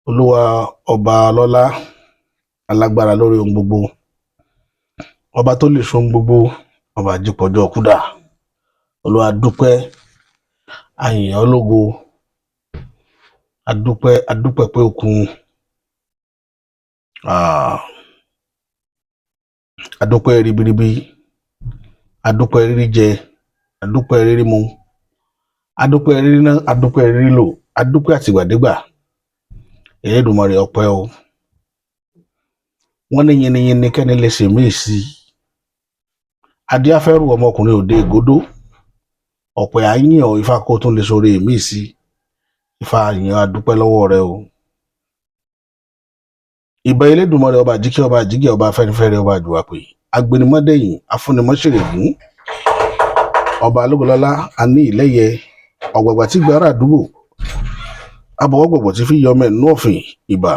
Olúwa ọba ọlọ́lá, alágbára lórí ohun gbogbo, ọba tó lè ṣohun gbogbo, ọba àjípọ̀jọ́ kúdà. Olúwa, dúpẹ́, a yìn ọ́ lógo, adúpẹ́, adúpẹ́ pé òkun, adúpẹ́ ribiribi, adúpẹ́ rírí jẹ, adúpẹ́ rírí mu, adúpẹ́ rírí ná, adúpẹ́ rírí lò, adúpẹ́ àtìgbàdégbà. Elédùmarè, ọpẹ́ o. Wọ́n ní yinniyinni kẹ́ni lè ṣe míì sí i. Adíáfẹ́rù ọmọkùnrin òde ìgódó, ọ̀pẹ̀ àyìn ọ̀ ifá kó tún lè sóore míì sí ifá yìn, adúpẹ́ lọ́wọ́ rẹ o. Ìbà Elédùmarè, ọba àjíkẹ́, ọba àjígẹ̀, ọba afẹ́nifẹ́re, ọba àjùwàpè, agbẹnimọ́dẹ̀yìn, afúnimọ́ṣèrègún, ọba alógolọ́lá, aní ìlẹ́yẹ ọ̀gbàgbà tí gbàrà àdúgbò abọ̀wọ́gbọ̀gbọ̀ tí fi yọmọ ẹ̀ nú ọ̀fìn. Ìbà,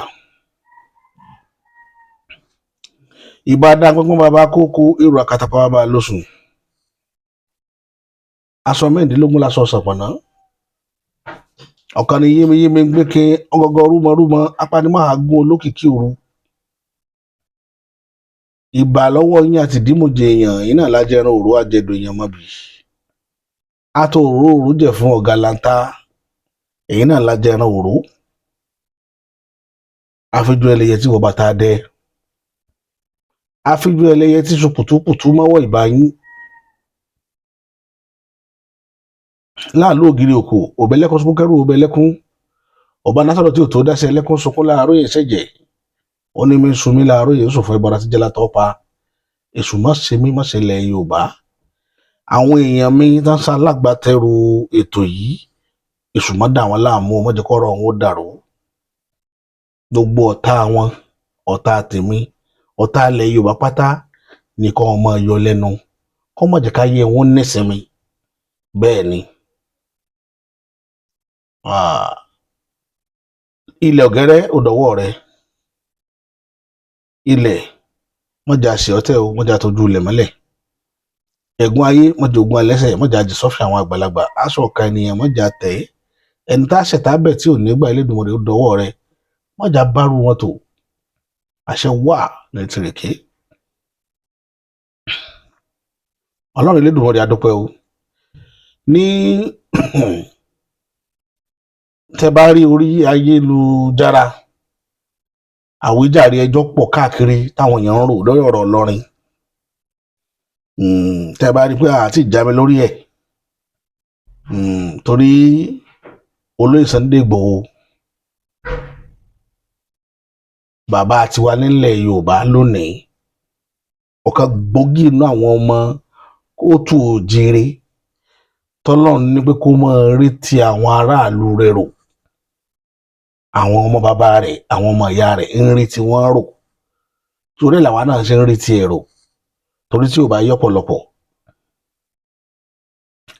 ìbà dágbọ́ngbọ́n, bàbá kókó èrò àkàtàpá, bàbá lóṣùn aṣọ mẹ́rìndínlógún láṣọ ṣọ̀pọ̀nà, ọ̀kan ní yémiyémi gbéke ọgọgọ rúmọrúmọ apanimọ́àgún olókìkí òru. Ìbà lọ́wọ́ yín àti ìdímọ̀jẹ èèyàn yín náà lájẹran òru àjẹdò èèyàn mọ́bì àtò òró òru jẹ fún ọ̀gá lanta, èyí náà lájẹran òru àfijù ẹlẹ́yẹ tí wọ́n bàtà dẹ, àfijù ẹlẹ́yẹ tí sun kùtùkùtù mọ́wọ́. Ìbà yín láàlú ògiri òkò òbẹ̀lẹ́kún sunkún kẹrù òbẹ̀lẹ́kún ọba násọ̀rọ̀ tí ò tó dáṣẹ́ ẹlẹ́kún sunkún láàárọ̀ yẹn ṣẹ̀jẹ̀ ó ní mi sun mí láàárọ̀ yẹn sùn fún ẹbọra tí jẹ́ látọ́ pa èṣù má ṣe mí má ṣe lẹ̀ Yorùbá. Àwọn èèyàn mi tán ṣalágbàtẹrù ètò yìí, èṣù má dà wọ́n láàmú, má jẹ́ kọ́rọ̀ wọn ó dàrú. Gbogbo ọ̀tá wọn, ọ̀tá tèmi, ọ̀tá ilẹ̀ Yorùbá pátá nìkan ọmọ yọ lẹ́nu kọ́ má jẹ́ ká yẹ wọn nísinmi. Bẹ́ẹ̀ ni, ilẹ̀ ọ̀gẹ́rẹ́ ò dọ̀wọ́ rẹ, ilẹ̀ mọ̀jà ṣe ọtẹ o, mọ̀jà tójú ilẹ̀ mọ́lẹ̀, ẹ̀gún ayé mọ̀jà ogun alẹ́sẹ̀, mọ̀jà jìsọ́fì àwọn àgbàlagbà, aṣọ ọ̀ka ènìyàn mọ̀jà tẹ̀ ẹni tá a ṣẹ̀tá bẹ̀ tí ò ní gbà. Elédùmarè, ó dọ̀wọ́ rẹ, mọ̀jà bárù wọn tó àṣẹ wà ní tìrèké. Ọlọ́run Elédùmarè, adúpẹ́ o. Ní tẹ́ bá rí orí ayélujára, àwíjàre ẹjọ́ pọ̀ káàkiri táwọn èèyàn ń rò lórí ọ̀rọ̀ Ìlọrin. Tẹ́ bá rí pé àti ìjámi lórí ẹ̀, torí olóyè Sunday Igboho, bàbá tiwa nílẹ̀ Yorùbá lónìí, ọ̀kan gbòógì inú àwọn ọmọ kóòtù òjìire tọ́lọ́run ní pé kó máa rí ti àwọn aráàlú rẹ̀ rò, àwọn ọmọ bàbá rẹ̀, àwọn ọmọ ìyá rẹ̀ ń rí tí wọ́n rò, torí ẹ̀ làwa náà ṣe ń rí ti ẹ̀ rò, torí tí ò bá yí ọ̀pọ̀lọpọ̀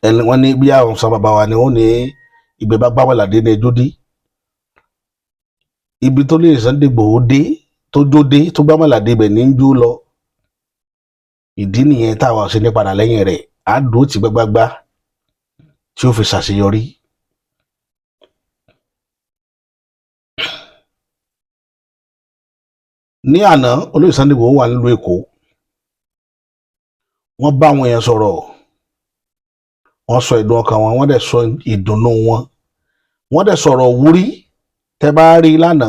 ẹni wọ́n ní bí àwọn sọ bàbá wa ni wọ́n ní ìgbẹ́ bá gbáwàlà dé ní ẹjọ́ dé ibi tó lè Sunday Igboho dé, tó jó dé, tó gbámàlà dé ibẹ̀ ní ń jó lọ. Ìdí nìyẹn táwa ṣe ní padà lẹ́yìn rẹ̀, á dúró tì gbágbágbá tí ó fi ṣàṣeyọrí. Ní àná, olóyè Sunday Igboho wà nílùú Èkó, wọ́n bá àwọn èèyàn sọ̀rọ̀, wọ́n sọ ìdùn ọkàn wọn, wọ́n dẹ̀ sọ ìdùnnú wọn, wọ́n dẹ̀ sọ̀rọ̀ wúrí. Tẹ́ bá rí lánàá,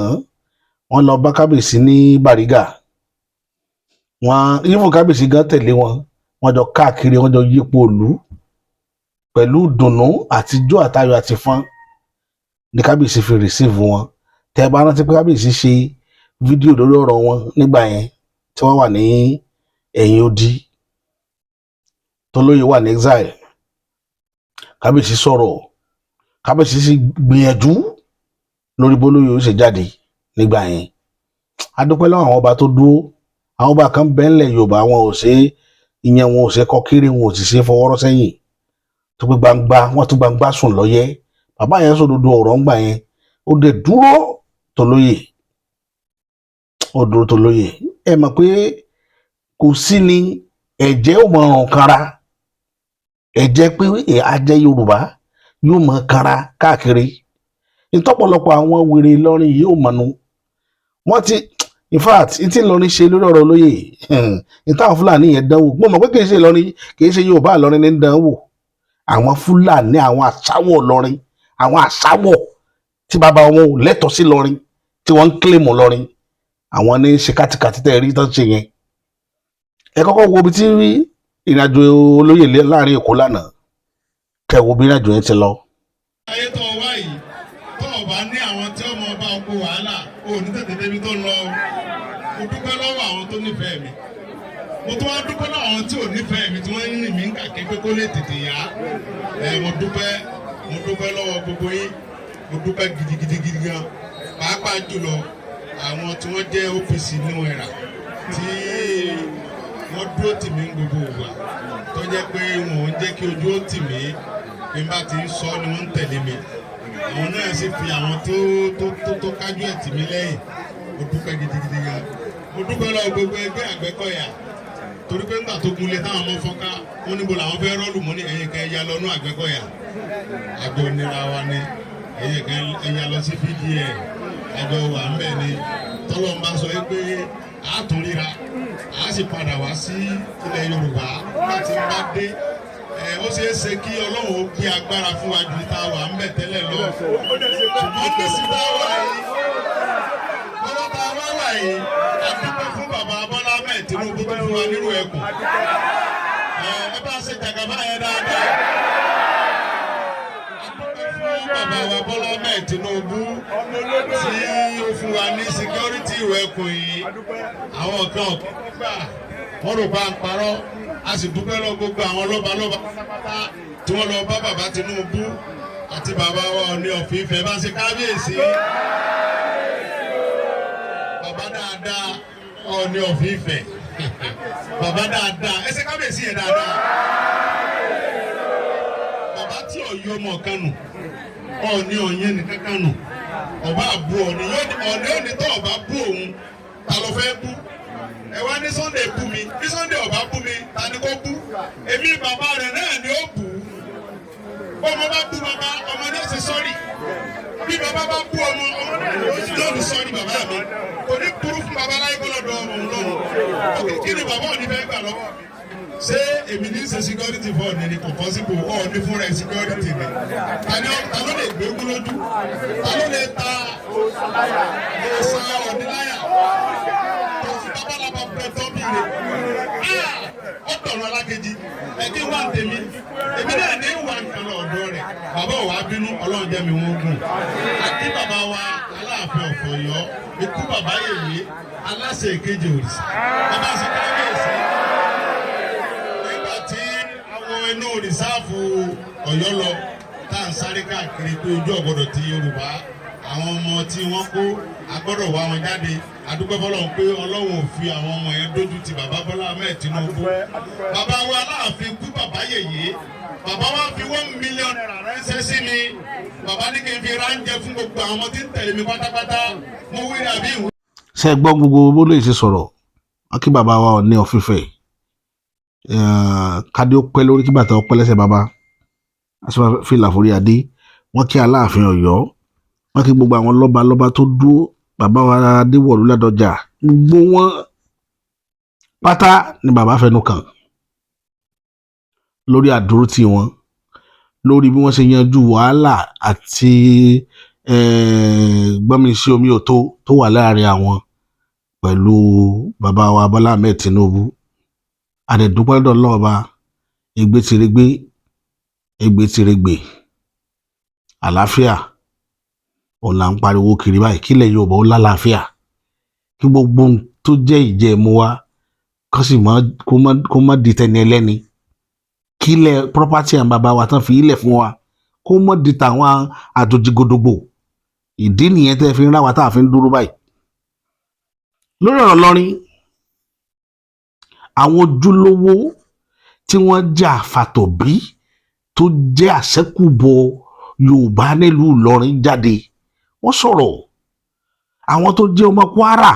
wọ́n lọ bá kábíyèsí ní Bàrígà, wọ́n even kábíyèsí gan tẹ̀lé wọn, wọ́n jọ káàkiri, wọ́n jọ yípo ìlú pẹ̀lú ìdùnnú àtijọ́ àtayọ̀ àti fọ́n ní kábíyèsí fi receive wọn. Tẹ́ bá rántí pé kábíyèsí ṣe fídíò lórí ọ̀rọ̀ wọn nígbà yẹn tí wọ́n wà ní ẹ̀yìn odi, tọ́lóyè wà ní exile, kábíyèsí sọ̀rọ̀, kábíyèsí sì gbìyànjú lórí bólóyè ó ṣe jáde nígbà yẹn. A dúpẹ́ lọ́wọ́ àwọn ọba tó dúró. Àwọn ọba kan bẹ́ẹ̀ ńlẹ̀ Yorùbá, wọn ò ṣe ìyẹn, wọn ò ṣe kọ́ kéré, wọn ò sì ṣe fọwọ́rọ́ sẹ́yìn, tó pé gbangba wọn tún gbangba sùn lọ́yẹ́. Bàbá yẹn sòdodo ọ̀rọ̀ ńgbà yẹn, ó dẹ̀ dúró tolóyè, ó dúró tolóyè. Ẹ mọ̀ pé kò sí ni ẹ̀jẹ̀ ò mọ̀ ọ̀rùn kanra, ẹ̀jẹ̀ pé ajẹ́ Yorùbá yóò mọ̀ kanra káàkiri. Ìtọ́pọ̀lọpọ̀ àwọn wèrè Ìlọrin yìí ò mọ̀nù wọ́n ti. In fact, n tí Ìlọrin ṣe lórí ọ̀rọ̀ olóyè, n táwọn Fúlàní yẹn dánwò, mo mọ̀ pé kì í ṣe Ìlọrin, kì í ṣe Yorùbá Ìlọrin ní dánwò. Àwọn Fúlàní, àwọn àṣàwọ̀ Ìlọrin, àwọn àṣàwọ̀ tí bàbá wọn ò lẹ́tọ̀ọ́ sí Ìlọrin, tí wọ́n ń claim Ìlọrin, àwọn ní ṣe kátikàtí tẹ́ ẹ rí tán ṣe yẹn. Ẹ kọ́kọ́ wo ibi tí ìrìnàjò olóyè láàrin Èkó lánàá, kẹ́ wo bí ìrìnàjò yẹn ti lọ. Ayé tó o wá yìí, tó o bá ní àwọn tí ó mọ bá ọkọ wàhálà, o ò ní tètè débi tó ń lọ o. Mo dúpẹ́ lọ́wọ́ àwọn tó nífẹ̀ẹ́ mi, mo tún wá dúpẹ́ lọ́wọ́ àwọn tí ò nífẹ̀ẹ́ mi, tí wọ́n ń rìn mí ń kàké pé kó lè tètè yá ẹ. Mo dúpẹ́, mo dúpẹ́ lọ́wọ́ gbogbo yín. Mo dúpẹ́ gidigidi gidi gan, pàápàá jùlọ àwọn tí wọ́n jẹ́ OPC New Era, tí wọ́n dúró tì mí ní gbogbo ìgbà, tó jẹ́ pé wọn ò ń jẹ́ kí ojú ó tì mí. Bí n bá ti ń sọ ni wọ́n ń tẹ̀lé mi. Àwọn náà sì fi àwọn tó kájú ẹ̀ tì mí lẹ́yìn. Mo dúpẹ́ gidigidi gan. Mo dúpẹ́ lọ́wọ́ gbogbo ẹgbẹ́ Àgbẹ̀kọ̀yà, torí pé ńgbà tó gunlé táwọn ọmọ fọ́nká, wọ́n níbo làwọn fẹ́ rọ́ọ̀lù mọ́ ní ẹ̀yìn kan, ẹ̀yà lọ́nú Àgbẹ̀kọ̀yà, àjọ nira wa ni. Ẹ̀yìn kan, ẹ̀yà lọ sí PDL, àjọ wà ń bẹ̀ ni. Tọ́lọ́ ń bá sọ pé a tún ríra, a sì padà wá sí ilẹ̀ Yorùbá láti bá dé. Ẹ ó ṣeé ṣe kí Ọlọ́run ó gbé agbára fún wa ju tá a wà ń bẹ̀ tẹ́lẹ̀ lọ, ṣùgbọ́n ní tá a wà yìí, lọ́wọ́ tá a wá wà yìí, a dúpẹ́ fún bàbá Bọ́lá Ahmed Tinubu tó fún wa nírú ẹkùn. Ẹ bá ṣe jàgàbá yẹn dáadáa. A dúpẹ́ fún bàbá wa Bọ́lá Ahmed Tinubu tí ó fún wa ní security ìrù ẹkùn yìí. Àwọn kan ọ̀kọ́ gbà wọ́n rò bá ń parọ́. A sì dúpẹ́ lọ gbogbo àwọn lọ́ba lọ́ba pátápátá tí wọ́n lọ bá bàbá Tinubu àti bàbá wa Ọọ̀ni of Ifẹ̀, bá ṣe kábíyèsí bàbá dáadáa, Ọọ̀ni of Ifẹ̀, bàbá dáadáa. Ẹ ṣe kábíyèsí yẹn dáadáa. Bàbá tí ọ̀yọ́ ọmọ kan nù, Ọọ̀ni ọ̀yẹ́ nìkan kan nù, ọba àbú Ọọ̀ni Ọọ̀ni òní tó ọba bú òun, ta ló fẹ́ bú? Ẹ wá ní Sunday bú mi. Bí Sunday ọba bú mi, ta ni kò bú? Èmi bàbá rẹ̀ náà ni ó bú. Ọmọ bá bú bàbá, ọmọ náà ṣe sorry. Bí bàbá bá bú ọmọ, ọmọ náà ni ó sì lóòdù sorry. Bàbá mi kò ní burú fún bàbá láyé kó lọ́dọ̀ ọmọ òun lọ́wọ́. Ok, kí ni bàbá òní fẹ́ gbà lọ́wọ́ mi? Ṣé èmi ní ṣe security fún Ọ̀ọ̀ni ni? Kò possible. Ọ̀ọ̀ni fúnra ẹ̀ security ni. Ta ló lè gbé lójú? Ta ló lè ta òòsàn Ọ̀ọ̀ni láyà tó fi babalaba bẹ tọ́ bí rè? Ọ̀dọ̀rọ̀ alákejì ẹ̀kí wà tèmi, èmi náà ní wà nǹkan lọ́dọ̀ rẹ̀. Bàbá ò wá bínú, Ọlọ́run jẹ́ mi wọ́n gùn. Àti bàbá wa Aláàfin ọ̀fọ̀ Ọ̀yọ́, ikú bàbá yèyé, aláṣẹ ìkejì òrìṣà, bàbá ṣe kábíyèsí. Nígbà tí àwọn inú reserve Ọ̀yọ́ lọ, tá à ń sáré káàkiri pé ojú ọ̀gbọ́dọ̀ ti Yorùbá, àwọn ọmọ tí wọ́n kó agbọ́dọ̀ wá wọn jáde. Adúpẹ́ fọlọ́run pé Ọlọ́run ò fi àwọn ọmọ yẹn dójú ti bàbá Bọ́lá Ahmed Tinubu. Bàbá wa Aláàfin, kú bàbá yèyé, bàbá wa fi ₦1 million ránṣẹ́ sí mi. Bàbá ní kí n fi ránjẹ fún gbogbo àwọn ọmọ tí ń tẹ̀lé mi pátápátá. Mo wí ní àbí ìwé. Ṣe gbọ́ gbogbo bó lè ṣe sọ̀rọ̀? Wọ́n kí bàbá wa Ọọ̀ni of Ifẹ̀, kádé ó pẹ́ lórí, kí bàtà ó pẹ́ lẹ́sẹ̀, bàbá fìlà forí adé. Wọ́n kí Aláàfin Ọ̀yọ́, wọ́n kí gbogbo àwọn lọ́ba lọ́ba tó dúró, bàbá wa Adéwọ̀lú Ládọjà, gbogbo wọn pátá ni bàbá fẹnu kàn lórí àdúrótì wọn, lórí bí wọ́n ṣe yanjú wàhálà àti gbọ́nmi sí omi òtó tó wà láàrin àwọn pẹ̀lú bàbá wa Bọ́lá Ahmed Tinubu. Àdẹ̀dúpẹ́ lọ́dọ̀ Ọlọ́ọ̀ba, ègbé tìrẹgbé, ègbé tìrẹgbè, àlàáfíà òun là ń pariwo kiri báyìí, kílẹ̀ Yorùbá ó lálàáfíà, kí gbogbo ohun tó jẹ́ ìjẹ̀mú wa kó sì mọ́ kó má di tẹni ẹlẹ́ni, kílẹ̀ property àwọn bàbá wa tán fi ilẹ̀ fún wa kó má di tàwọn àjòjì gòdògbò. Ìdí nìyẹn tẹ́ fi ń rá wa tá a fi ń dúró báyìí lórí ọ̀rọ̀ lọ́rin. Àwọn ojúlówó tí wọ́n jẹ́ àfàtọ̀bí, tó jẹ́ àṣẹ́kùbọ̀ Yorùbá nílùú Ìlọrin jáde, wọ́n sọ̀rọ̀. Àwọn tó jẹ́ ọmọ Kwara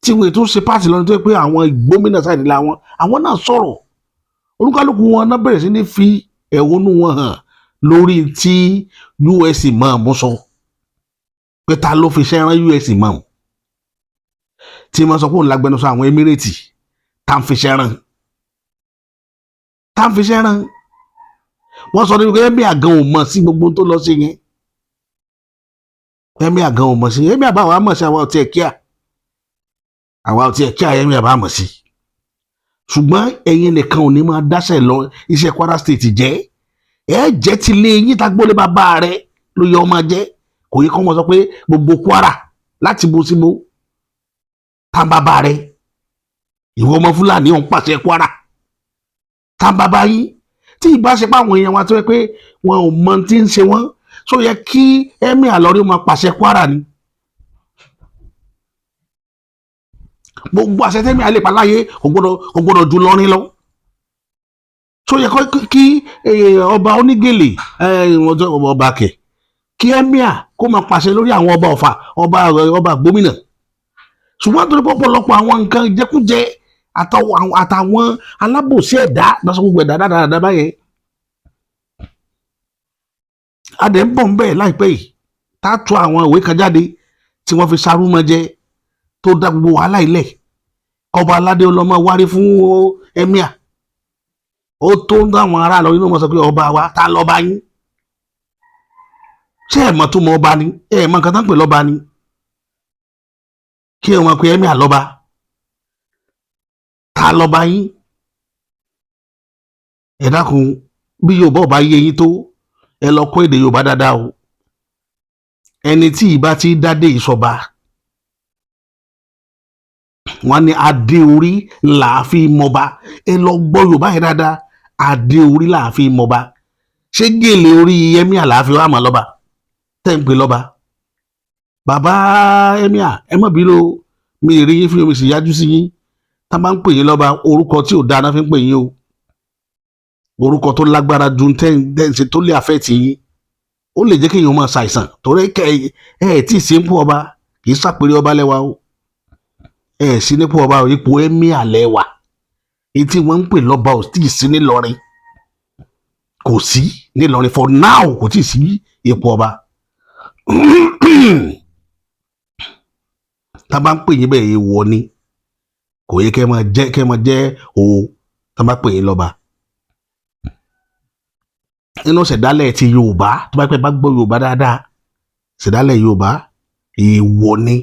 tí wọ́n tó ṣe party lọ́nà, tó yẹ pé àwọn gómìnà sáìdì làwọn, àwọn náà sọ̀rọ̀. Olúkálùkù wọn náà bẹ̀rẹ̀ sí ní fi ẹ̀hónú wọn hàn lórí tí US máa mú sọ. Pé ta ló fi iṣẹ́ rán US imam tí wọ́n sọ pé òun lágbẹnusọ àwọn Emirate? Tá ń fi iṣẹ́ rán, tá ń fi iṣẹ́ rán. Wọ́n sọ níbi pé emir gan ò mọ̀ sí gbogbo tó lọ sí yẹn. Emir gan ò mọ̀ sí. Emir bá wa mọ̀ sí, àwa ò tiẹ̀ kíá, àwa ò tiẹ̀ kíá. Emir bá mọ̀ sí, ṣùgbọ́n ẹ̀yin nìkan ò ní máa dáṣẹ̀ lọ iṣẹ́ Kwara State jẹ́. Ẹ jẹ́ ti lé yín, tágbólé bàbá rẹ ló yẹ ọmọ jẹ́. Kò yẹ kó wọn sọ pé gbogbo Kwara láti bo síbo tá bàbá rẹ. Ìwọ ọmọ Fúlàní òun pàṣẹ Kwara, tá bàbá yín. Tí ìbá ṣe pé àwọn èèyàn wa tó yẹ pé wọn ò mọ tí ń ṣe wọn sọ, yẹ kí Emir Ìlọrin máa pàṣẹ Kwara ni. Gbogbo àṣẹ tẹ́mi àlè paláyé kò gbọ́dọ̀ ju lọ́rin lọ. Tó yẹ kí ọba onígèlè, ọba kẹ kí emir kó máa pàṣẹ lórí àwọn ọba Ọ̀fà, ọba gómìnà? Ṣùgbọ́n torí pọ̀pọ̀lọpọ̀ àwọn nǹkan jẹkújẹ àtàwọn alábòsí ẹ̀dá lọ́sọ̀ gbogbo ẹ̀dá dáadáa báyẹn, adẹ̀ ń bọ̀ ń bẹ̀ láìpẹ́ yìí, tá a tú àwọn ìwé kan jáde tí wọ́n fi sarúmọ jẹ tó dá gbogbo wàhálà ilẹ̀. Kọba aládé ọlọmọ wárí fún emir, ó tó ń dáwọn ará lọ nínú wọn sọ pé ọba wa, ta lọ́ba yín? Ṣé ẹ̀ mọ̀ tó mọ ọba ni? Ẹ̀ mọ̀ nǹkan tó ń pè lọ́ba ni? Kí ẹ mọ̀ pé emir lọ́ba, ta lọ́ba yín? Ẹ dákun, bí Yorùbá ọba yé yín tó, ẹ lọ kọ́ èdè Yorùbá dáadáa o. Ẹni tí ìbá ti dádé ìsọba, wọn ní adé orí là á fi mọba. Ẹ lọ gbọ́ Yorùbá yẹn dáadáa. Adé orí là á fi mọba. Ṣé gèlè orí emir là á fi wá mọ̀ lọ́ba tẹ́ ń pè lọ́ba? Bàbá emir, ẹ má bínú o, mi ì rí yín fún mi sì yájú sí yín. Tá a bá ń pè yín lọ́ba, orúkọ tí ò dáa náà fi ń pè yín o. Orúkọ tó lágbára ju tẹ́ ń ṣe tó lè àfẹ́tì yín, ó lè jẹ́ kí èèyàn máa ṣàìsàn torí kẹ ẹ ẹ tí ì sí nípò ọba. Kì í ṣàpèrè ọba lẹ́wà o. Ẹ ẹ sí nípò ọba o, ipò emir lẹ́wà. Èyí tí wọ́n ń pè lọ́ba ò tí ì sí nílọrin, kò sí nílọrin for now, kò tí ì sí ipò ọba. Tá a bá ń pè yín bẹ́ẹ̀, èèwọ̀ ni. Kò yẹ kẹ́ máa jẹ́ o. Tá a bá pè yín lọ́ba nínú ṣẹ̀dálẹ̀ ti Yorùbá, tó bá pẹ́ bá gbọ́ Yorùbá dáadáa, ṣẹ̀dálẹ̀ Yorùbá, èèwọ̀ ni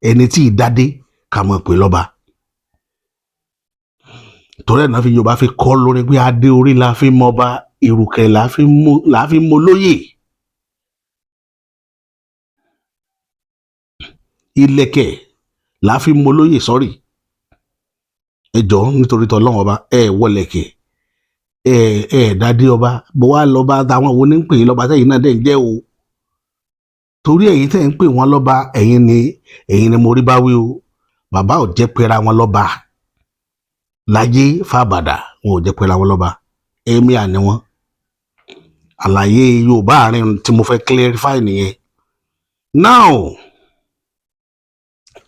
ẹni tí ì dádé ká mọ̀ pé lọ́ba. Torí ẹ̀ náà fi Yorùbá fi kọ́ lórí pé adé orí la fi mọba, ìrùkẹ̀ la fi mọ lóyè, ìlẹ̀kẹ̀ la fi mọ lóyè. Sọ́rí, ẹ jọ̀ọ́, nítorí tọ́lọ́run ọba, ẹ wọlẹ̀kẹ̀, ẹ ẹ dádé ọba bó wá lọ́ba. Táwọn wo ní ń pè yín lọ́ba sẹ́yìn náà dẹ̀ ń jẹ́ o? Torí ẹ̀yin tẹ́ ń pè wọ́n lọ́ba, ẹ̀yin ni mo rí bá wí o. Bàbá ò jẹ́ pera wọn lọ́ba láyé fàbàdà, wọn ò jẹ́ pera wọn lọ́ba. Emir ni wọ́n. Àlàyé Yorùbá àárín tí mo fẹ́ clarify nìyẹn. Now,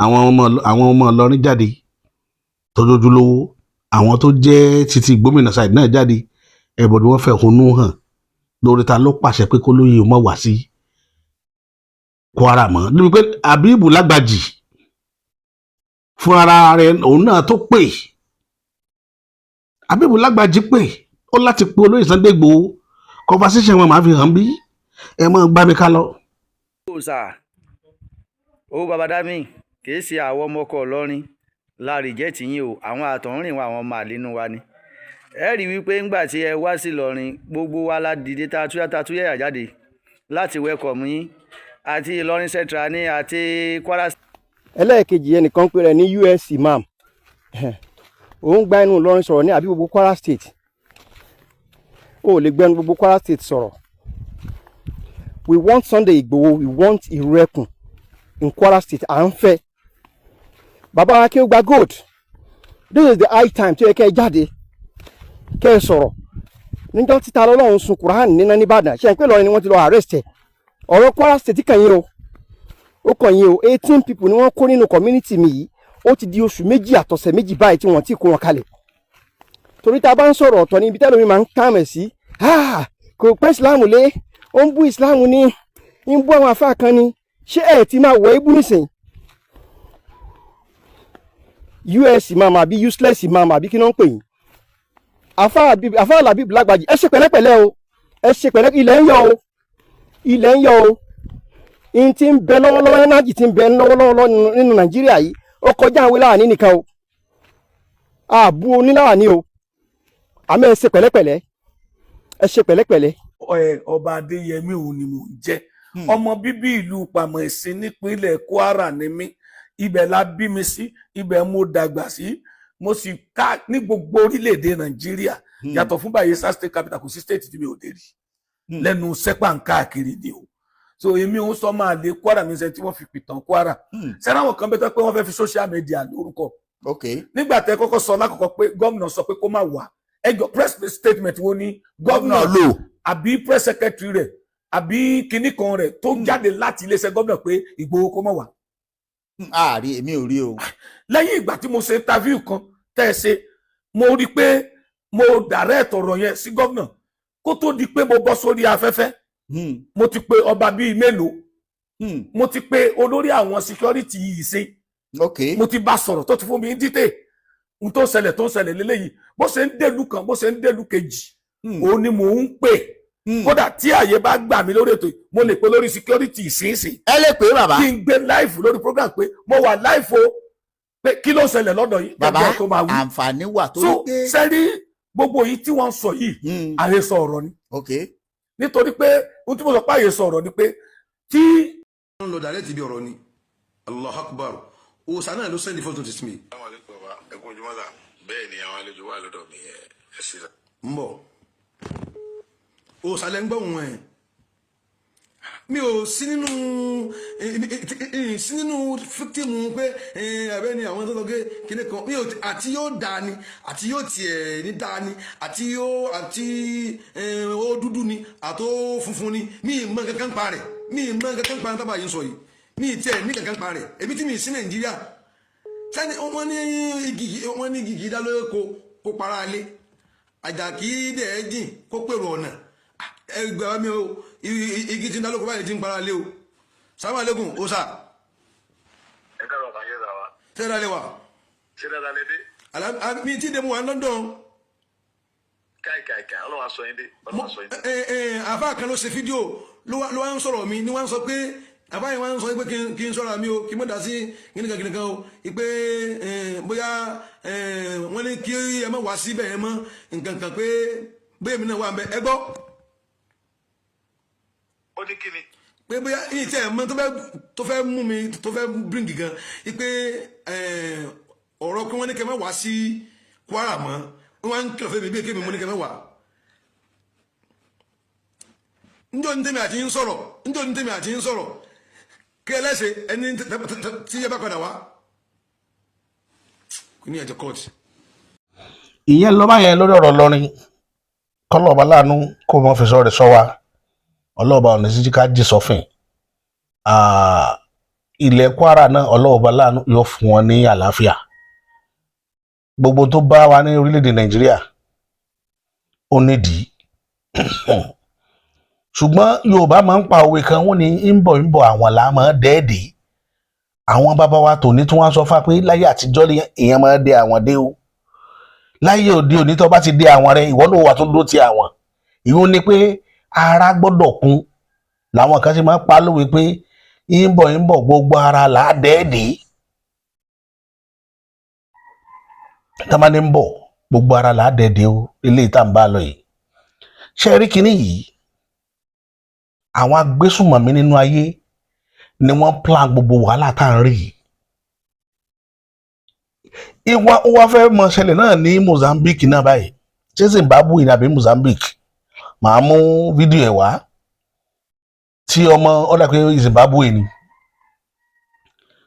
àwọn ọmọ Ìlọrin jáde tó jójúlówó, àwọn tó jẹ́ títí gómìnà side náà jáde. Ẹ̀bọ̀dì wọ́n fẹ̀hónú hàn lórí ta ló pàṣẹ pé kó lóye mọ́ wá sí Kwara mọ́, níbi pé Abibu Lágbàjì fúnra rẹ̀ òun náà tó pè. Abibu Lágbàjì pè ó láti pe olóyè Sunday Igboho. Conversation wọn máa fi hàn bí ẹ máa gbá mi ká lọ. Ó sà owó baba dami, kì í ṣe àwọn ọmọ ọkọ Ìlọrin la reject yín o. Àwọn àtọ̀húnrìn wa, àwọn ọmọ àlínú wa ni. Ẹ rí i wípé ńgbà tí ẹ wá sí Ìlọrin, gbogbo wa la dìde ta túyà ta túyà jáde láti welcome yín, àti Ìlọrin Central ní àti Kwara. Ẹlẹ́ẹ̀kejì, ẹnìkan pè rẹ̀ ní US imam, òun gba ẹnu Ìlọrin sọ̀rọ̀ ní àbí gbogbo Kwara State? Ó lè gbẹnu gbogbo Kwara State sọ̀rọ̀. We want Sunday Igboho, we want Ìrù in Kwara State. À ń fẹ́ bàbá wa kí ó gba gold. This is the high time tó yẹ kẹ́ ẹ jáde, kẹ́ ẹ sọ̀rọ̀. Níjọ́ títa lọ́lọ́run sun Quran níná nìbàdàn, ṣe é pé Ìlọrin ni wọ́n ti lọ arrest ẹ̀. Ọ̀rọ̀ Kwara State kàn yín o, ó kàn yín o. 18 people ni wọ́n kó nínú community mi yìí. Ó ti di oṣù 2 àtọ̀sẹ̀ 2 báyìí tí wọ́n ti kó wọn kalẹ̀. Torí tá a bá ń sọ̀rọ̀, ọ̀tọ̀ ní ibi tẹ́lómi máa ń kàmẹ̀ sí. Kò pẹ́ Ìsìláàmù lé, ó ń bú Ìsìláàmù ní, ń bú àwọn afá kan ní. Ṣé ẹ ti máa wọ ebú nísìn? US imam àbí useless imam àbí kí náà ń pè yín? Àfáà Labib Lágbàjì, ẹ ṣe pẹ̀lẹ́pẹ̀lẹ́ o, ẹ ṣe pẹ̀lẹ́. Ilẹ̀ ń yọ o, ilẹ̀ ń yọ o. N ti ń bẹ lọ́wọ́lọ́wọ́, ẹnájì ti ń bẹ lọ́wọ́lọ́wọ́ nínú Nàìjíríà yìí, ó kọjá àwọn láàní nìkan o. Àbú oníláàní o, àmọ́ ẹ ṣe pẹ̀lẹ́pẹ̀lẹ́, ẹ ṣe pẹ̀lẹ́pẹ̀lẹ́. Ọba Adéyẹmí òun ni mò ń jẹ́. Ọmọ bíbí ìlú Pàmò Ìsìn nípínlẹ̀ Kwara ni mí. Ibẹ̀ la bí mi sí, ibẹ̀ mo dàgbà sí, mo sì ká ní gbogbo orílẹ̀-èdè Nàìjíríà. Yàtọ̀ fún Bayelsa State capital, kò sí state tí mi ò dé rí lẹ́nu sẹ́pà ń káàkiri ni o. So èmi ò sọ máa lé Kwara mi sẹ́ni tí wọ́n fi pìtàn Kwara sẹ́ni. Àwọn kan bẹ́ẹ̀ tó pé wọ́n fẹ́ fi social media lórúkọ. Nígbà tẹ́ kọ́kọ́ sọ lákọ̀ọ́kọ́ pé gómìnà sọ pé kó má wá, ẹjọ́, press statement wo ni gómìnà lò àbí press secretary rẹ̀ àbí kinní kan rẹ̀ tó jáde láti iléeṣẹ́ gómìnà pé Ìgbòho kó má wá? Àárí, èmi ò rí o. Lẹ́yìn ìgbà tí mo ṣe interview kan tẹ́ ẹ ṣe, mo rí i pé mo direct ọ̀rọ̀ yẹn sí gómìnà. Kó tó di pé mo bọ́ sórí afẹ́fẹ́, mo ti pe ọba bíi mélòó, mo ti pe olórí àwọn security yìí ṣe, mo ti bá sọ̀rọ̀, tó ti fún mi ní detail n tó ṣẹlẹ̀, tó ń ṣẹlẹ̀ lélẹ́yìí, bó ṣe ń dèlú kan, bó ṣe ń dèlú kejì, òun ni mò ń pè. Kódà tí àyè bá gbà mí lórí ètò yìí, mo lè pe lórí security ìsinsìn. Ẹ lè pè é, bàbá. Kí n gbé live lórí program pé mo wà live o, pé kí ló ṣẹlẹ̀ lọ́dọ̀ yìí. Bàbá, kẹ́kẹ́ tó máa wí. Àǹfààní wà tó So pé. Sẹ́rí gbogbo yìí tí wọ́n ń sọ yìí, àhesọ ọ̀rọ̀ ni, nítorí pé ohun tí mo sọ pé àhesọ ọ̀rọ̀ ni pé tí ń lọ direct ibi ọ̀rọ̀ ni. Allah Akbar, òòsàn náà ló send the photo to me. Àwọn àlejò, bàbá, ẹ kú ojúmọ́ sà. Bẹ́ẹ̀ ni, àwọn àlejò wà lọ́dọ̀ mi. Ẹ ṣe sà. Ń bọ̀, òòsàn lẹ́ ń gbọ́ òun ẹ̀. Mi ò sí nínú victim pé abẹ́ ni àwọn tó sọ pé kíní kan mi ò àti yóò dáa ni, àti yóò tiẹ̀ ní dáa ni, àti yóò àti ó dúdú ni, àti ó funfun ni, mi ì mọ kankan pa rẹ̀. Mi ì mọ kankan pa tábà yìí ń sọ yìí. Mi ì tiẹ̀ ní kankan pa rẹ̀. Èmi tí mi sí Nàìjíríà sẹ́ni, wọ́n ní igi, wọ́n ní igi dá lóko kó para lé àjàkí dẹ̀ jìn kó pèrò ọ̀nà. Ẹgbẹ́ mi o, igi tí ń dá lóko báyìí tí ń para lé o. Sàmú aleykum, ọ̀sà. Ẹ káàárọ̀ kàn yé sà wa. Sẹ́dá lé wa. Ṣé dáadáa lè dé? Mi tí dé, mu wà ní London. Káì káì káì, Ọlọ́run aṣọ yín dé, Ọlọ́run aṣọ yín dé. Àfa kan ló ṣe fídíò, ló wá ń sọ̀rọ̀ mi ni. Wá ń sọ pé àfa yẹn wá ń sọ pé kí n sọ̀rọ̀ mi o, kí n mọ̀ dá sí kíníkan kíníkan o, pé bóyá wọ́n ní kí ẹ má wá síbẹ̀ yẹn mọ́ nǹkan kan, pé bóyá èmi náà wà ń bẹ. Ẹ gbọ́. Ó ní kíni? Pé bóyá yìí tí ẹ mọ̀ tó fẹ́ mú mi, tó fẹ́ bring gan, pé ọ̀rọ̀ pé wọ́n ní kí ẹ má wá sí Kwara mọ́, wọ́n á ń kìlọ̀ fún mi bí kémi mo ní kí ẹ má wá. Njọ́ ní tèmi àti ń sọ̀rọ̀, njọ́ ní tèmi àti ń sọ̀rọ̀ kí ẹ lẹ́sẹ̀ ẹni tí ẹ bá padà wá kò ní ẹ̀jẹ̀ kọ́ọ̀tì. Ìyẹn ló bá yẹn lórí ọ̀rọ̀ lọ́rin. Kọ́lọ́ọ̀bá láàánú kó mọ́ fi sọ rẹ̀ sọ wa. Ọlọ́ọ̀bá ọ̀nà sí ká jí sọ́fìn. Ilẹ̀ Kwara náà, ọlọ́ọ̀bá láàánú yóò fún wọn ní àlàáfíà. Gbogbo tó bá wa ní orílẹ̀-èdè Nàìjíríà, ó nídìí, ṣùgbọ́n Yorùbá máa ń pa òwe kan, wọ́n ní ń bọ̀ ń bọ̀, àwọn là máa dẹ́ẹ̀dẹ́. Àwọn bàbá wa tòní tí wọ́n sọ fún wa pé láyé àtijọ́ èèyàn máa dé àwọn dé o. Láyé òde òní, tó bá ti dé àwọn rẹ, ìwọ ló wà tó dúró ti àwọn. Ìyún ni pé ara gbọ́dọ̀ kún. Làwọn kan ṣe máa ń pa lówe pé ń bọ̀ ń bọ̀, gbogbo ara là á dẹ́ẹ̀dẹ́. Tá a máa ní ń bọ̀, gbogbo ara là á dẹ́ẹ̀dẹ́ o. Eléyìí tá à ń bá lọ yìí, ṣé ẹ rí kinní yìí? Àwọn agbésùnmọ̀mí nínú ayé ni wọ́n plan gbogbo wàhálà tá à ń rí yìí. Ìwà ó wá fẹ́ mọ ṣẹlẹ̀ náà ní Mozambique náà báyìí. Ṣé Zimbabwe ní àbí Mozambique? Màá mú fídíò ẹ̀ wá tí ọmọ ọ̀dà pé Zimbabwe ni,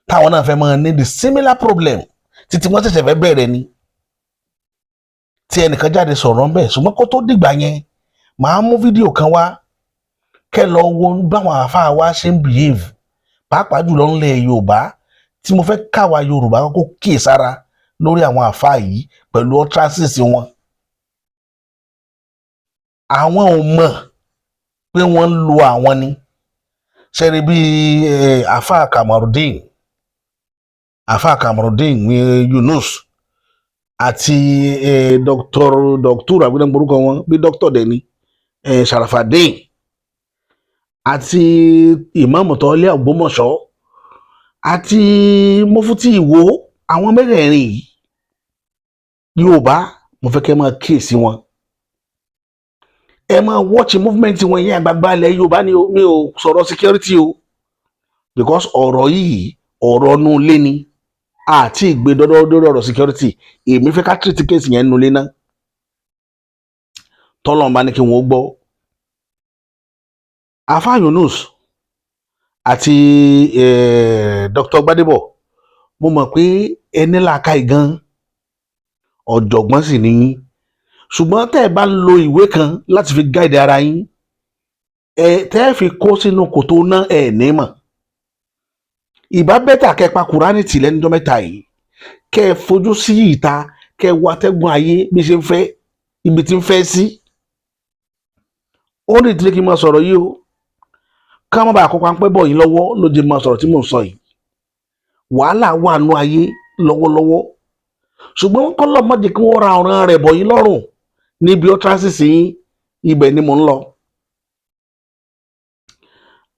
táwọn náà fẹ́ máa ní the similar problem títí wọ́n ṣẹ̀ṣẹ̀ fẹ́ bẹ̀rẹ̀ ni, tí ẹnìkan jáde sọ̀rọ̀ ńbẹ̀. Ṣùgbọ́n kó tó dìgbà yẹn, màá mú fídíò kan wá kẹ́ lọ wo báwọn àáfàá wa ṣe ń behave, pàápàá jùlọ ńlẹ̀ Yorùbá, tí mo fẹ́ káwa Yorùbá kó kíyèsára lórí àwọn àáfàá yìí pẹ̀lú utterances wọn. Àwọn ò mọ̀ pé wọ́n ń lo àwọn ni. Ṣẹ́ni bíi Afa Kamarudin, Afa Kamarudin Yunus àti Dr. àbúrò orúkọ wọn bí Dr. Deni Sharafadin àti ìmáàmù tọ́lé Ògbómọ̀ṣọ́ àti mufti Ìwó, àwọn mẹ́rẹ̀ẹ̀rin yìí, Yorùbá, mo fẹ́ kẹ́ máa kíyèsí wọn, ẹ máa watch movement wọn. Yẹn àgbààgbà ilẹ̀ Yorùbá ni o. Mi ò sọ̀rọ̀ security o, because ọ̀rọ̀ yìí, ọ̀rọ̀ nú ilé ni àti ìgbé dọ́dọ́dọ́dọ́. Ọ̀rọ̀ security, èmi fẹ́ ká treat case yẹn nú ilé náà. Tọ́lọ́run bá ní kí wọ́n gbọ́. Afa Yunus àti Dr. Gbadebo, mo mọ̀ pé ẹni làákàyè gan, ọ̀jọ̀gbọ́n sì ni yín, ṣùgbọ́n tẹ́ ẹ bá ń lo ìwé kan láti fi guide ara yín, ẹ tẹ́ ẹ fi kó sínú kòtò náà, ẹ ní mọ̀. Ìbá better kẹ́ ẹ pa Kùránì tì lẹ́nujọ́ mẹ́ta yìí, kẹ́ ẹ fojú sí ìta, kẹ́ ẹ wo atẹ́gùn ayé bí ṣe ń fẹ́, ibi tí ń fẹ́ sí. Ó ní ìdílé kí n máa sọ̀rọ̀ yìí o, ká má bàa kópa pẹ́ bọ̀ yín lọ́wọ́ ló jẹ́ máa sọ̀rọ̀ tí mò ń sọ yìí. Wàhálà wà nú ayé lọ́wọ́lọ́wọ́, ṣùgbọ́n kọ́lọ́ má jẹ́ kí wọ́n ra ọ̀ràn rẹ̀ bọ̀ yín lọ́rùn níbi utterances yín. Ibẹ̀ ni mò ń lọ.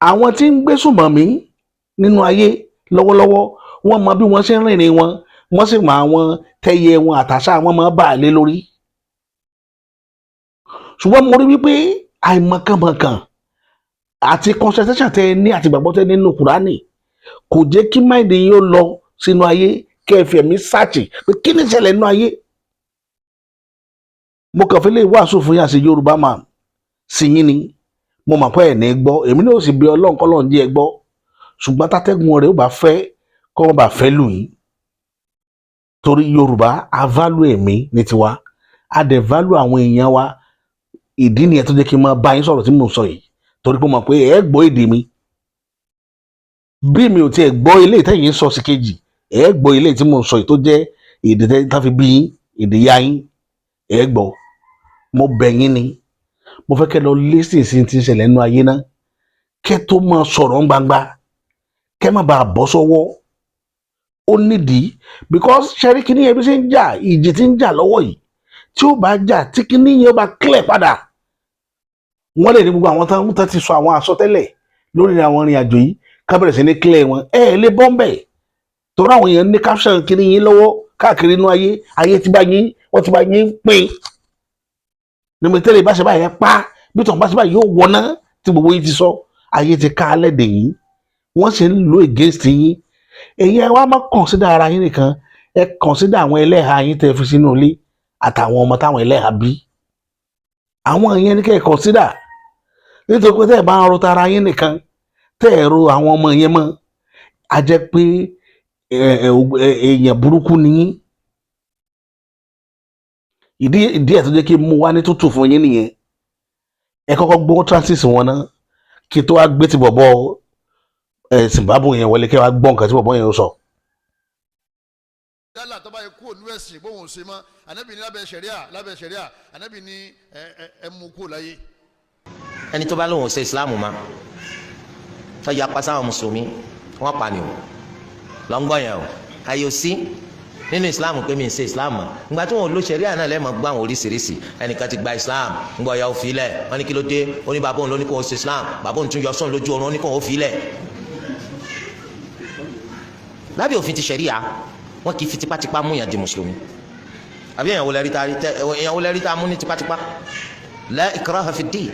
Àwọn tí ń gbé sùnmọ̀mí nínú ayé lọ́wọ́lọ́wọ́, wọ́n mọ bí wọ́n ṣe ń rìnrìn wọn, wọ́n sì mọ àwọn tẹ́yẹ wọn àtàṣà wọn máa bà á lé lórí. Ṣùgbọ́n mo rí wípé àìmọ̀kànmọ̀kàn àti concentration tẹ́ ẹ ní àti ìgbàgbọ́ tẹ́ ẹ ní nínú Kùránì kò jẹ́ kí mind yín ó lọ sínú ayé, kẹ́ ẹ fi ẹ̀mí sáàchì pé kí ni ìṣẹ̀lẹ̀ nínú ayé. Mo kàn fi lè wàásù fún yín àti Yorùbá man sí yín ni. Mo mọ̀ pé ẹ̀ ní gbọ́, èmi náà sì bí Ọlọ́run kọ́ lọ́run jẹ́ ẹ gbọ́, ṣùgbọ́n tátẹ́gùn rẹ̀ ó bá fẹ́ kọ́ wọ́n bá fẹ́ lù yín, torí Yorùbá a value ẹ̀mí ní tiwa, a dẹ̀ value àwọn èèyàn wa. Ìdí nìyẹn tó jẹ́ kí n máa bá yín sọ̀rọ̀ tí mò ń sọ yìí, torí pé mo mọ̀ pé ẹ gbọ́ èdè mi. Bí mi ò tiẹ̀ gbọ́ ilé ìtẹ̀yìn sọ sí kejì, ẹ gbọ́ ilé tí mò ń sọ yìí tó jẹ́ èdè tá fi bí yín, èdè ya yín, ẹ gbọ́. Mo bẹ̀ yín ni, mo fẹ́ kẹ́ lọ listen sí ti ń ṣẹlẹ̀ nínú ayé náà, kẹ́ tó máa sọ̀rọ̀ gbangba, kẹ́ má bàa bọ́ sọ́wọ́. Ó nídìí, because ṣẹ́rí kíní yẹn bí ṣe ń jà, ìjì tí ń jà lọ́wọ́ yìí, tí ó bá jà, tí kíní yẹn ó bá clear padà, wọ́n lè ní gbogbo àwọn tán ti sọ àwọn àsọtẹ́lẹ̀ lórí àwọn ìrìn àjò yìí, ká bẹ̀rẹ̀ sí ní clear wọn. Ẹ ẹ lè bọ́ ń bẹ̀, torí àwọn èèyàn ní caption kíní yín lọ́wọ́ káàkiri inú ayé. Ayé ti bá yín, wọ́n ti bá yín pín níbi tẹ́lẹ̀ bá ṣe báyìí pa, bí tọ̀ bá ṣe báyìí yóò wọná, tí gbogbo yín ti sọ. Ayé ti ká alẹ́ dè yín, wọ́n sì ń lo against yín. Èyí ẹ wá má consider ara yín nìkan, ẹ consider àwọn ẹlẹ́hàá yín tẹ́ fi sínú ilé àtàwọn ọmọ táwọn ẹlẹ́hàá bí. Àwọn yẹn ní kẹ́ ẹ consider, nítorí pé tẹ́ ẹ bá ń ro tara yín nìkan, tẹ́ ẹ ro àwọn ọmọ yẹn mọ́, a jẹ́ pé èèyàn burúkú ni yín. Ìdí ẹ̀ tó jẹ́ kí n mú wá ní tútù fún yín nìyẹn. Ẹ kọ́kọ́ gbọ́ utterances wọn náà, kí tó wá gbé ti bọ̀bọ̀ ẹ̀ Zimbabwe yẹn wọlé, kí wàá gbọ́ nǹkan tí bọ̀bọ̀ yẹn sọ. Dálà tó bá yẹ kúrò nínú ẹ̀sìn bóun ò ṣe mọ́, Ànábì ní lábẹ́ ṣẹ̀ríà, lábẹ́ ṣẹ̀ríà, Ànábì ní ẹ ẹ ẹ mú kúrò láyé. Ẹni tó bá lóun ò ṣe Islam ma, tó yapa sáwọn mùsùlùmí, wọn pa ni o. Lọ́ngbọ́n yẹn o, ayò sí nínú Islam pé mi ń ṣe Islam mọ́. Ìgbà tí wọn ò lo ṣẹ̀ríà náà, lẹ́ẹ̀mọ́ gbọ́ àwọn oríṣiríṣi. Ẹnìkan ti gba Islam, ńgbọ́ ya ó fi lẹ̀. Wọ́n ní kí ló dé? Ó ní bàbá òun ló ní kó o ṣe Islam. Bàbá òun tún yọ sóun lójú oorun, ó ní kó o fi lẹ̀. Lábẹ́ òfin ti ṣẹ̀ríà, wọn kì í fi tipátipá mú yàn di mùsùlùmí. Àbí èèyàn wo lẹ́rí tá mú ní tipátipá? La ikraha fi ddin.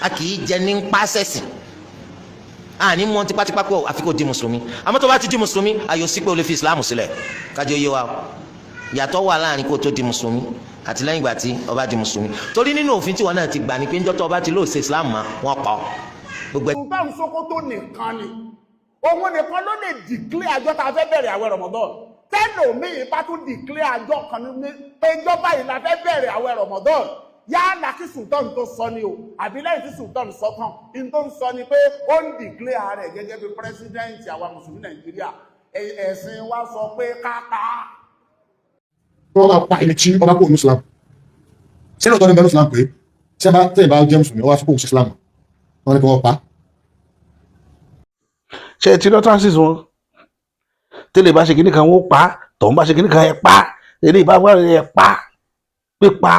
A kì í jẹ ní pàṣẹsì àní mú tipátipá pé àfi kò di mùsùlùmí. Àmọ́ tó bá ti di mùsùlùmí, ayò sí pé o lè fi Islam sílẹ̀. Kájọ yé wa o, yàtọ̀ wà láàrin kó o tó di mùsùlùmí àti lẹ́yìn ìgbà tí o bá di mùsùlùmí, torí nínú òfin tí wọn náà ti gbà ní pé ńjọ́ tó o bá ti lóò ṣe Islam mọ́, wọn pa ọ́ gbogbo ẹ. Sultan Sokoto nìkan ni, òun nìkan ló lè declare àjọ tá a fẹ́ bẹ̀rẹ̀ àwẹ̀ Ramadan. Tẹ́lòmíì bá tún declare àjọ kan ní pé ìjọba yìí la fẹ́ bẹ̀rẹ̀ àwẹ̀ Ramadan, yálà kí sultan tó sọ ni o, àbí lẹ́yìn tí sultan sọ tán, in tó ń sọ ni pé ó ń declare rẹ̀ gẹ́gẹ́ bí president àwa mùsùlùmí Nàìjíríà. Ẹ̀sìn wa sọ pé ká pa á. Wọ́n máa pa ẹni tí ọba kò ní Islam. Ṣé lóòótọ́ ní bẹ́ẹ̀ ní Islam pé tí ẹ bá tẹ̀yìn bá jẹ́ mùsùlùmí, ó wá sọ pé òun ṣe Islam, wọ́n ní kí wọ́n pa? Ṣe ti utterances wọn tẹ́lẹ̀ bá ṣe kíní kan, wọ́n pa á, tọ̀hún bá ṣe kíní kan, ẹ pa á, eléyìí bá wà, ẹ pa á. Pípa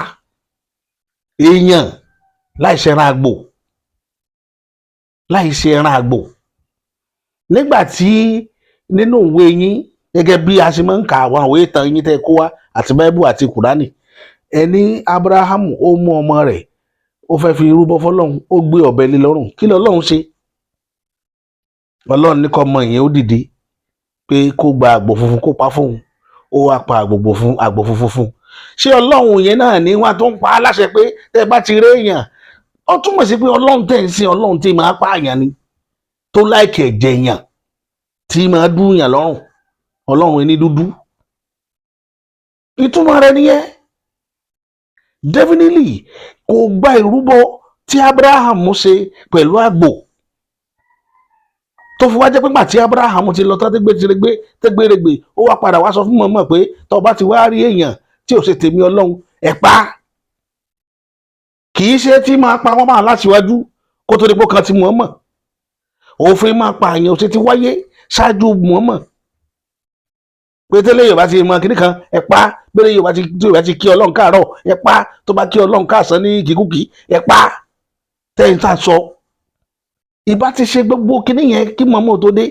èèyàn láì ṣe ẹran àgbò, láì ṣe ẹran àgbò. Nígbà tí nínú ìwé yín, gẹ́gẹ́ bí a ṣe máa ń kà àwọn ìwé ìtàn yín tẹ́ ẹ kó wá àti báíbù àti kùránì, ẹni Abrahamu ó mú ọmọ rẹ̀, ó fẹ́ fi rúbọ fọ́lọ́run, ó gbé ọ̀bẹ lé lọ́rùn. Kí lọ́lọ́run ṣe? Ọlọ́run ní kọ́ ọmọ yẹn ó dìde pé kó gba àgbò funfun kó pa fóun. Ó wá pa àgbò funfun fún un. Ṣé Ọlọ́run yẹn náà ní wọ́n tó ń pa á láṣẹ pé tẹ́ ẹ bá ti rí èèyàn? Ó túmọ̀ sí pé Ọlọ́run tẹ̀ ń sin, Ọlọ́run tí máa pààyàn ni, tó like ẹ̀jẹ̀ èèyàn, tí máa dúnyàn lọ́rùn, Ọlọ́run ẹni dúdú. Ìtumọ̀ rẹ̀ nìyẹn. Definitely kò gba ìrúbọ tí Abraham ṣe pẹ̀lú àgbò, tó fi wá jẹ́ pé gbà tí Abraham ti lọ tán, tẹ́gbẹ́tẹ́gbẹ́ tẹ́gbẹ́rẹ́gbẹ́, ó wá padà wá sọ fún mọ̀mọ́ pé tó bá ti wá rí èèyàn tí ò ṣe tèmi Ọlọ́run, ẹ̀ pa. Kì í ṣe tí máa pa wọ́n máa láṣíwájú kó tó dípò kan ti mọ̀ọ́mọ̀. Òfin máa pa àyàn ò ṣe ti wáyé ṣáájú mọ̀ọ́mọ̀ pé tẹ́lẹ̀ Yorùbá ti mọ kíní kan, ẹ pa. Pé Yorùbá ti tí Yorùbá ti kí Ọlọ́run káàárọ̀, ẹ pa. Tó bá kí Ọlọ́run káàsán ní kíkúkí, ẹ pa. Tẹ́yìn tá a sọ ìbá ti ṣe gbogbo kíní yẹn kí mọ̀ọ́mọ̀ tó dé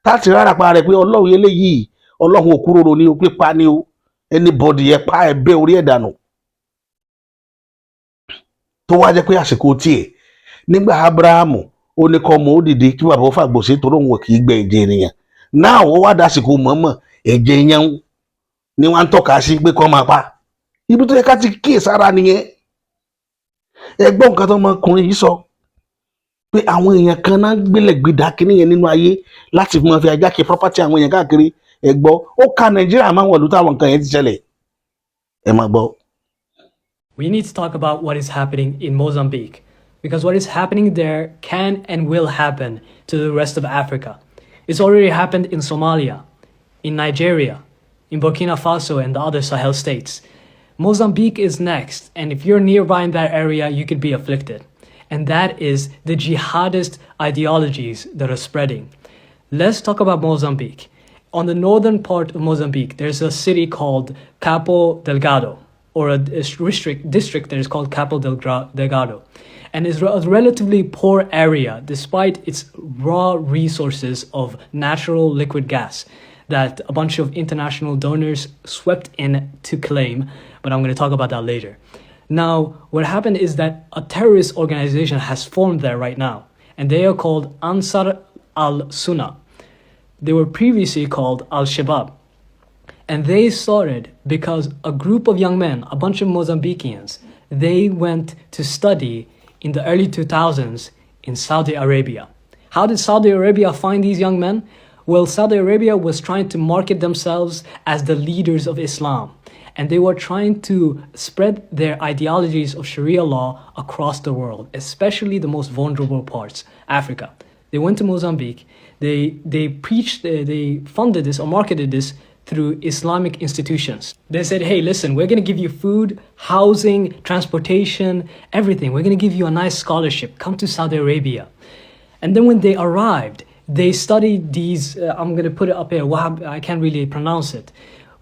táàtì rárá pa rẹ̀ pé Ọlọ́run eléyìí, Ọlọ́run òkúròrò ni o, pípa ni o, anybody, ẹ pa, ẹ bẹ́ orí ẹ̀ dànù. Tó wá jẹ́ pé àsìkò tiẹ̀ nígbà Abrahamu, ó ní kọ́ ọmọ ó dìde kí bàbá ó fàgbò sí, torí òun kì í gbẹ ẹ̀jẹ̀ ènìyàn náà. Ó wá dásìkò mọ̀ọ́mọ̀, ẹ̀jẹ̀ yẹn ni wọ́n ń tọ́ka sí pé kọ́ máa pa. Ibi tó yẹ ká ti kíyèsára nìyẹn. Ẹ gbọ́ nǹkan tó ọmọkùnrin yìí sọ pé àwọn èèyàn kan náà gbélé gbèdá kínní yẹn nínú ayé láti máa fi ajá kí property àwọn èèyàn káàkiri. Ẹ gbọ́, ó ka Nàìjíríà máa wọ̀lú táwọn nǹkan yẹn ti ṣẹlẹ̀. Ẹ máa gbọ́. We need to talk about what is happening in Mozambique, because what is happening there can and will happen to the rest of Africa. It's already happened in Somalia, in Nigeria, in Burkina Faso, and the other Sahel states. Mozambique is next, and if you're nearby in that area, you could be afflicted. And that is the jihadist ideologies that are spreading. Let's talk about Mozambique. On the northern part of Mozambique, there's a city called Cabo Delgado, or a district that is called Cabo Delgado. And is a relatively poor area despite its raw resources of natural liquid gas that a bunch of international donors swept in to claim, but I'm going to talk about that later. Now, what happened is that a terrorist organization has formed there right now, and they are called Ansar al Sunnah. They were previously called Al Shabaab. And they started because a group of young men, a bunch of Mozambicans, they went to study in the early 2000s in Saudi Arabia. How did Saudi Arabia find these young men? Well, Saudi Arabia was trying to market themselves as the leaders of Islam. And they were trying to spread their ideologies of Sharia law across the world, especially the most vulnerable parts, Africa. They went to Mozambique. They preached, they funded this or marketed this through Islamic institutions. They said, "Hey, listen, we're going to give you food, housing, transportation, everything. We're going to give you a nice scholarship. Come to Saudi Arabia." And then when they arrived, they studied these, I'm going to put it up here, Wahhab, I can't really pronounce it,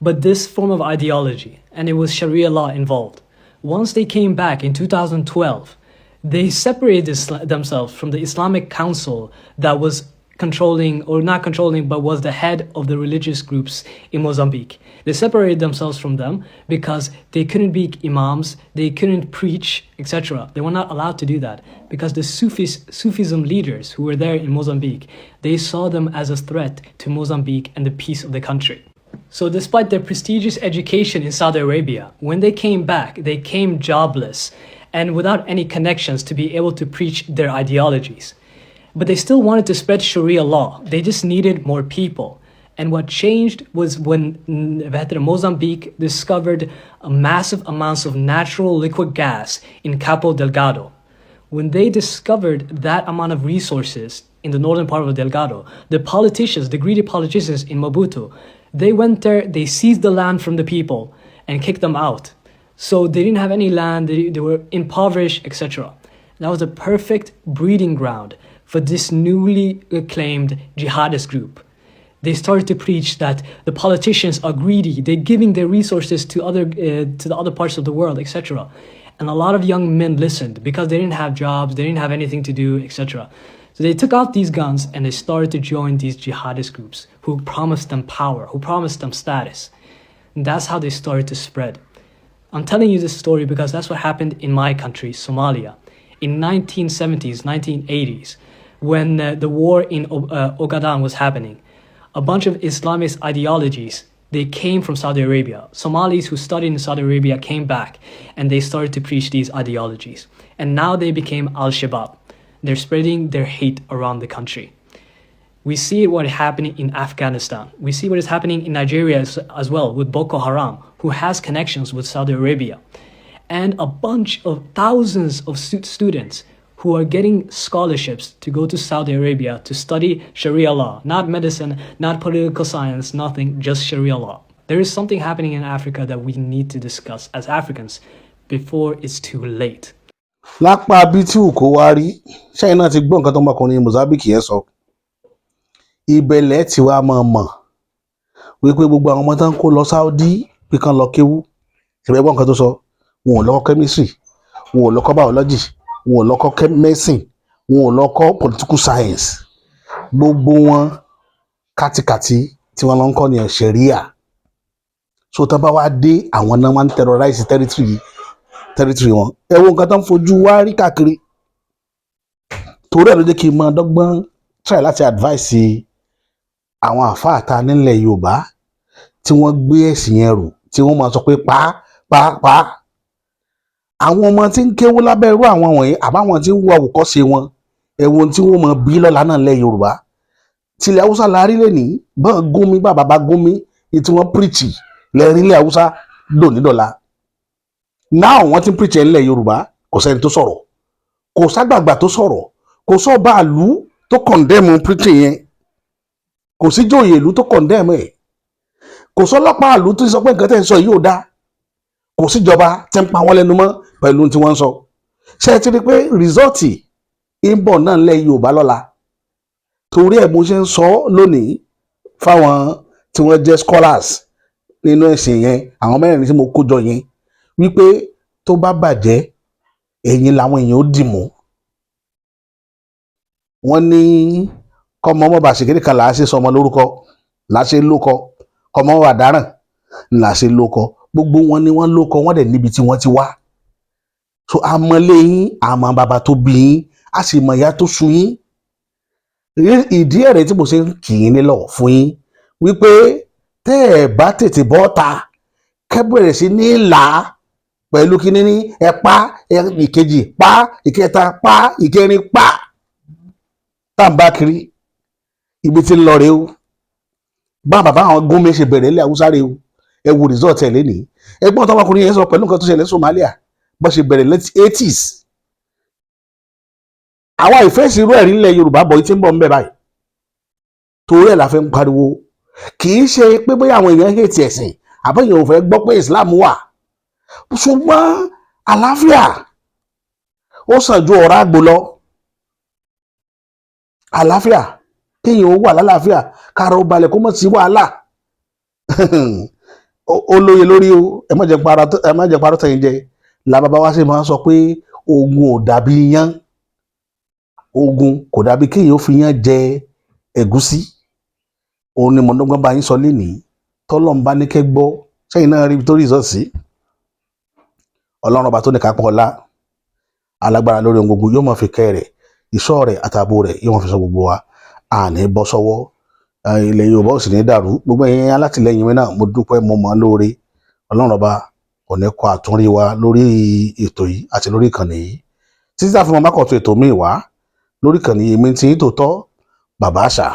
but this form of ideology, and it was Sharia law involved. Once they came back in 2012, they separated themselves from the Islamic Council that was controlling, or not controlling, but was the head of the religious groups in Mozambique. They separated themselves from them because they couldn't be imams, they couldn't preach, etc. They were not allowed to do that because the Sufism leaders who were there in Mozambique, they saw them as a threat to Mozambique and the peace of the country. So despite their prestigious education in Saudi Arabia, when they came back, they came jobless and without any connections to be able to preach their ideologies. But they still wanted to spread Sharia law. They just needed more people. And what changed was when Mozambique discovered massive amounts of natural liquid gas in Cabo Delgado. When they discovered that amount of resources in the northern part of Delgado, the politicians, the greedy politicians in Maputo, they went there, they seized the land from the people and kicked them out. So they didn't have any land, they were impoverished, etc. That was a perfect breeding ground for this newly acclaimed jihadist group. They started to preach that the politicians are greedy, they're giving their resources to the other parts of the world, etc. And a lot of young men listened because they didn't have jobs, they didn't have anything to do, etc. So they took out these guns and they started to join these jihadist groups who promised them power, who promised them status. And that's how they started to spread. I'm telling you this story because that's what happened in my country, Somalia, in 1970s, 1980s, when the war in Ogaden was happening. A bunch of Islamist ideologies, they came from Saudi Arabia. Somalis who studied in Saudi Arabia came back and they started to preach these ideologies. And now they became Al-Shabaab. They're spreading their hate around the country. We see what is happening in Afghanistan. We see what is happening in Nigeria as well with Boko Haram, who has connections with Saudi Arabia. And a bunch of thousands of students who are getting scholarships to go to Saudi Arabia to study Sharia law, not medicine, not political science, nothing, just Sharia law. There is something happening in Africa that we need to discuss as Africans before it's too late. Lápá bí tí ò kó wá rí sẹ́yìn náà ti gbọ́ nǹkan tó ọmọkùnrin Mozambique yẹn sọ. Ìbẹ̀lẹ̀ tí wàá máa mọ̀ wípé gbogbo àwọn ọmọ tó ń kó lọ Saudi pé kán lọ kéwú ṣẹ̀bẹ̀ gbọ́ nǹkan tó sọ. Wọn ò lọ kọ́ chemistry, wọn ò lọ kọ́ biology, wọn ò lọ kọ́ medicine, wọn ò lọ kọ́ political science. Gbogbo wọn kátikàti tí wọ́n lọ ń kọ́ ní ṣẹ̀ríà. So tó bá wá dé, àwọn náà máa ń terrorize territory wọn. Ẹ wo nǹkan tó ń fojú wá rí káàkiri. Torí ẹ̀ ló jẹ́ kí n máa dọ́gbọ́n try láti advice àwọn àáfàá ta nílẹ̀ Yorùbá tí wọ́n gbé ẹ̀sìn yẹn rò, tí wọ́n máa sọ pé pa pa pa. Àwọn ọmọ tí ń kéwú lábẹ́ irú àwọn wọ̀nyí àbáwọn tí ń wo àwòkọ́ṣe wọn, ẹ̀wọ̀n tí wọ́n máa bí lọ́la náà lẹ̀ Yorùbá. Tilẹ̀ Haúsá la rí lẹ́nìí bọ́n gúnmi bàbá bá gúnmi ní tí wọ́n preach lẹ́rìn ilẹ̀ Haúsá dòní dọ̀la. Now wọ́n ti ń preach ẹ̀ ńlẹ̀ Yorùbá, kò sẹ́ni tó sọ̀rọ̀, kò ságbàgbà tó sọ̀rọ̀, kò sọ́ba ìlú tó condemn preaching yẹn, kò sí jòyè ìlú tó condemn ẹ̀, kò sọ́lọ́pàá ìlú tó sọ pé nǹkan tẹ́ ń sọ yìí ò dáa, kò síjọba tẹ́ ń pa wọ́n lẹ́nu mọ́ pẹ̀lú tí wọ́n ń sọ. Ṣé ẹ ti rí i pé result ń bọ̀ náà ńlẹ̀ Yorùbá lọ́la? Torí ẹ̀ mo ṣe ń sọ lónìí fáwọn tí wọ́n jẹ́ scholars nínú ẹ̀sìn yẹn, àwọn mẹ́rin tí mo kó jọ yẹn, wípé tó bá bàjẹ́, ẹ̀yìn làwọn èèyàn ó dì mú. Wọ́n ní kọ́mọ ọmọ bá ṣe kékeré kan là á ṣe sọmọ lórúkọ, là á ṣe lókọ, kọ́mọ wà dáràn là á ṣe lókọ. Gbogbo wọn ni wọ́n lókọ, wọ́n dẹ̀ níbi tí wọ́n ti wá. So àmọ́lé yín, àmọ́ bàbá tó bí yín, a sì mọ̀ ìyá tó sun yín. Ìdí ẹ̀rẹ́ tí mo ṣe ń kì í nílọ̀ fún yín wípé tẹ́ ẹ̀ bá tètè bọ́ ta kẹ́ bẹ̀rẹ̀ sí ní là á pẹ̀lú kíní ní ẹ pa ìkejì, pa ìkẹta, pa ìkẹrin, pa tá à ń bá kiri ibi tí ń lọ rèé o. Bá bàbá àwọn gómìnà ṣe bẹ̀rẹ̀ ilẹ̀ Haúsá rèé o. Ẹ wo result ẹ̀ lénìí. Ẹgbọ́n tọmọkùnrin yẹn sọ pẹ̀lú nǹkan tó ṣẹlẹ̀ ní Somalia, bó ṣe bẹ̀rẹ̀ late 80s. Àwa ìfẹ́ ìṣirò ẹ̀rí ńlẹ̀ Yorùbá bọ̀ tí ń bọ̀ ń bẹ̀ báyìí. Torí ẹ̀ la fẹ́ ń pariwo. Kì í ṣe pé bóyá àwọn èèyàn hate ẹ̀sìn àbẹ̀yẹ̀ ò fẹ́ gbọ́ pé Islam wà, ṣùgbọ́n àlàáfíà ó sàn ju ọ̀rá àgbò lọ. Àlàáfíà, kéèyàn ó wà lálàáfíà, kára ó balẹ̀, kó mọ̀ sí wàhálà, ó lóye lórí o. Ẹ má jẹ́ parọ́ tẹ̀yìn jẹ. La bàbá wa sì máa ń sọ pé ogun ò dàbí iyán, ogun kò dàbí kéèyàn ó fi iyán jẹ ẹ̀gúsí. Òun ni mọ̀ọ́dọ́gbọ́n bá yín sọ lénìí. Tọ́lọ́ ń bá ní kẹ́ gbọ́ sẹ́yìn náà rí ibi tó rí ìsọ̀sí. Ọlọ́run ọba tó ní kápọ̀ ọlá, alágbára lórí ohun gbogbo, yóò máa fi kẹ́ rẹ̀, ìṣọ́ rẹ̀ àtààbò rẹ̀ yóò máa fi sọ gbogbo wa. Àní bọ́ sọ́wọ́, ilẹ̀ Yorùbá ò sì ní dàrú. Gbogbo ẹ̀yin alátìlẹyìn mi náà, mo dúpẹ́, mo mọ̀ ọ́n lóore. Ọlọ́run ọba kò ní kọ àtúnrí wa lórí ètò yìí àti lórí ìkànnì yìí títí tá a fi mọ mákọ̀tún ètò míì wá lórí ìkànnì yìí. Mi ti ń tòótọ́ bàbá àṣà.